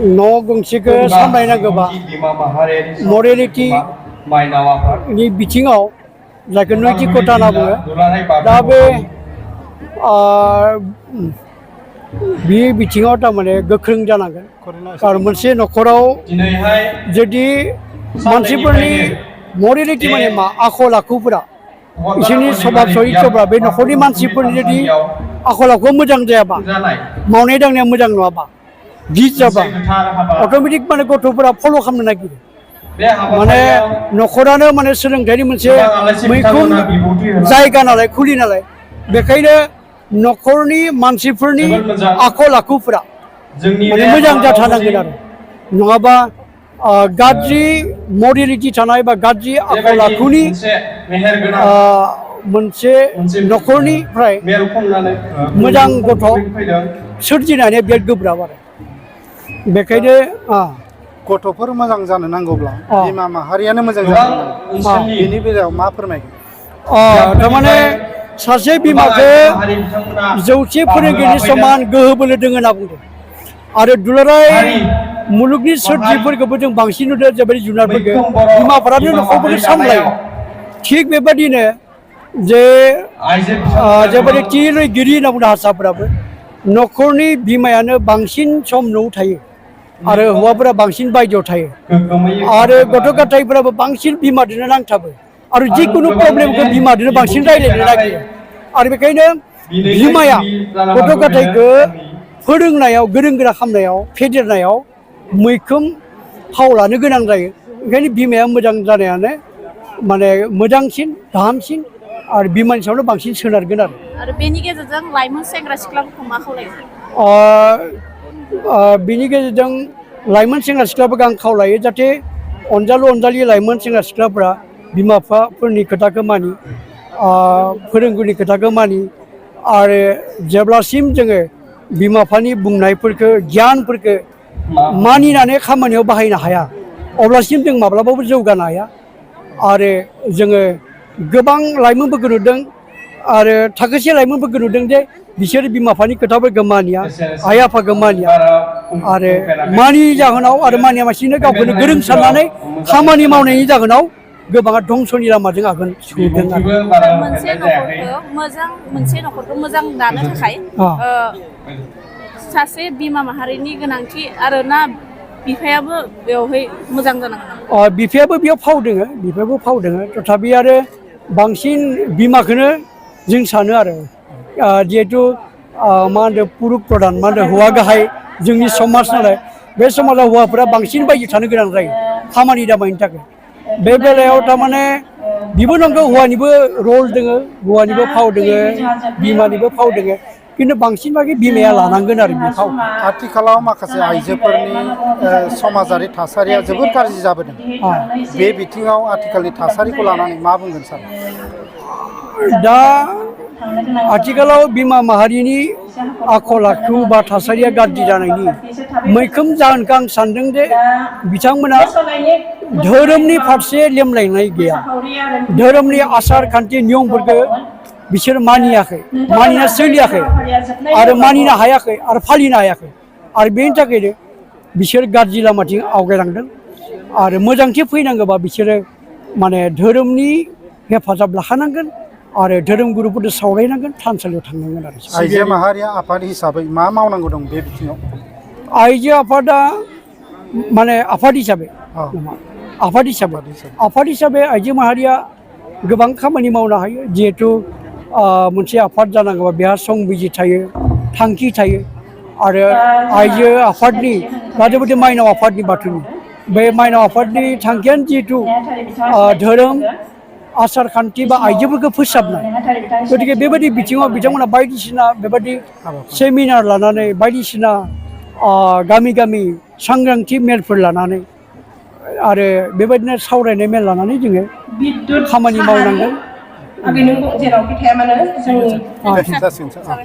न' गंसेखौ सामलायनांगौबा मरेलिटि नि बिथिङाव जायखौ नैतिकता होनना बुङो दा बे बिथिङाव थारमाने गोख्रों जानांगोन कारन मोनसे न'खराव जुदि मानसिफोरनि मरेलिटि माने मा आखल आखुफोरा बिसोरनि सभाब चरित्रफ्रा बे न'खरनि मानसिफोरनि जुदि आखल आखुआ मोजां जायाबा मावनाय दांनाया मोजां नङाबा गित जाबा अट'मेटिक माने गथ'फोरा फल' खालामनो नागिरो माने न'खरानो माने सोलोंथाइनि मोनसे मैखोम जायगा नालाय खुलि नालाय बेखायनो न'खरनि मानसिफोरनि आखल आखुफोरा माने मोजां जाथारनांगोन आरो नङाबा गाज्रि मरेलिटि थानाय बा गाज्रि आखल आखुनि मोनसे न'खरनिफ्राय मोजां गथ' सोरजिनानै बिराद गोब्राब आरो बेखायनो गथ'फोर मोजां जानो नांगौब्ला बिमा माहारियानो मोजां जानो नांगौ बेनि बेलायाव मा फोरमायगोन थारमाने सासे बिमाखौ जौसे फोरोंगिरिनि समान गोहो बोलो दङ होनना बुंदों आरो दुलाराय मुलुगनि सोरजिफोरखौबो जों बांसिन नुदों जेबायदि जुनारफोरखौ बिमाफोरानो न'खरफोरखौ सामलायो थिग बेबादिनो जे जेबायदि थिरगिरि होनना बुंदों हारसाफोराबो न'खरनि बिमायानो बांसिन सम न'आव थायो आरो हौवाफोरा बांसिन बायजोआव थायो आरो गथ' गथायफोराबो बांसिन बिमाजोंनो नांथाबो आरो जिखुनु प्रब्लेमखौ बिमाजोंनो बांसिन रायज्लायनो नागिरो आरो बेखायनो बिमाया गथ' गथायखौ फोरोंनायाव गोरों गोरा खालामनायाव फेदेरनायाव मैखोम फाव लानो गोनां जायो ओंखायनो बिमाया मोजां जानायानो माने मोजांसिन गाहामसिन आरो बिमानि सायावनो बांसिन सोनारगोन आरो बेनि गेजेरजों लाइमोन सेंग्रा सिख्लाफोरखौ मा खावलायो बिनि गेजेरजों लाइमोन सेंग्रा सिख्लाफोरखौ आं खावलायो जाहाथे अनजालु अनजालि लाइमोन सेंग्रा सिख्लाफोरा बिमा बिफाफोरनि खोथाखौ मानि फोरोंगुरुनि खोथाखौ मानि आरो जेब्लासिम जोङो बिमा बिफानि बुंनायफोरखौ गियानफोरखौ मानिनानै खामानियाव बाहायनो हाया अब्लासिम जों माब्लाबाबो जौगानो हाया आरो जोङो गोबां लाइमोनफोरखौ नुदों आरो थाखोसे लाइमोनफोरखौ नुदों जे बिसोर बिमा बिफानि खोथाफोरखौ मानिया आइ आफाखौ मानिया आरो मानियैनि जाहोनाव आरो मानिया मानसिनो गावखौनो गोरों साननानै खामानि मावनायनि जाहोनाव गोबाङा धंसनि लामाजों आगान सुरदों आरो मोनसे न'खरखौ मोजां दानो थाखाय सासे बिमा माहारिनि गोनांथि आरो ना बिफायाबो बेवहाय मोजां जानांगोन बिफायाबो बेयाव फाव दोङो तथापि आरो बांसिन बिमाखौनो जों सानो आरो जिहेतु मा होनदों पुरुष प्रधान मा होनदों हौवा गाहाय जोंनि समाज नालाय बे समाजाव हौवाफोरा बांसिन बायजो थानो गोनां जायो खामानि दामानिनि थाखाय बे बेलायाव थारमाने बिबो नंगौ हौवानिबो रल दोङो हौवानिबो फाव दोङो बिमानिबो फाव दोङो किन्तु बांसिन बागै बिमाया लानांगोन आरो बे फाव आथिखालाव माखासे आइजोफोरनि समाजारि थासारिया जोबोद गाज्रि जाबोदों बे बिथिङाव आथिखालनि थासारिखौ लानानै मा बुंगोन सार दा आथिखालाव बिमा माहारिनि आखल आखु बा थासारिया गाज्रि जानायनि मैखोम जाहोनखौ आं सानदों जे बिथांमोना धोरोमनि फारसे लेमलायनाय गैया धोरोमनि आसार खान्थि नियमफोरखौ बिसोर मानियाखै मानिना सोलियाखै आरो मानिनो हायाखै आरो फालिनो हायाखै आरो बेनि थाखायनो बिसोर गाज्रि लामाथिं आवगायलांदों आरो मोजांथि फैनांगौबा बिसोरो माने धोरोमनि हेफाजाब लाखानांगोन आरो धोरोम गुरुफोरजों सावरायनांगोन थानसालियाव थांनांगोन आरो आइजो माहारिया आफाद हिसाबै मा मावनांगौ दं बे बिथिङाव आइजो आफादा माने आफाद हिसाबै आइजो माहारिया गोबां खामानि मावनो हायो जिहेतु मोनसे आफाद जानांगौबा बेहा संबिजि थायो थांखि थायो आरो आइजो आफादनि बायदि माइनाव आफादनि बाथौनि बे माइनाव आफादनि थांखियानो जिहेतु धोरोम आसार खान्थि बा आइजोफोरखौ फोसाबनाय गतिके बेबायदि बिथिङाव बिथांमोना बायदिसिना बेबायदि सेमिनार लानानै बायदिसिना गामि गामि सांग्रांथि मेलफोर लानानै आरो बेबायदिनो सावरायनाय मेल लानानै जोङो खामानि मावनांगोन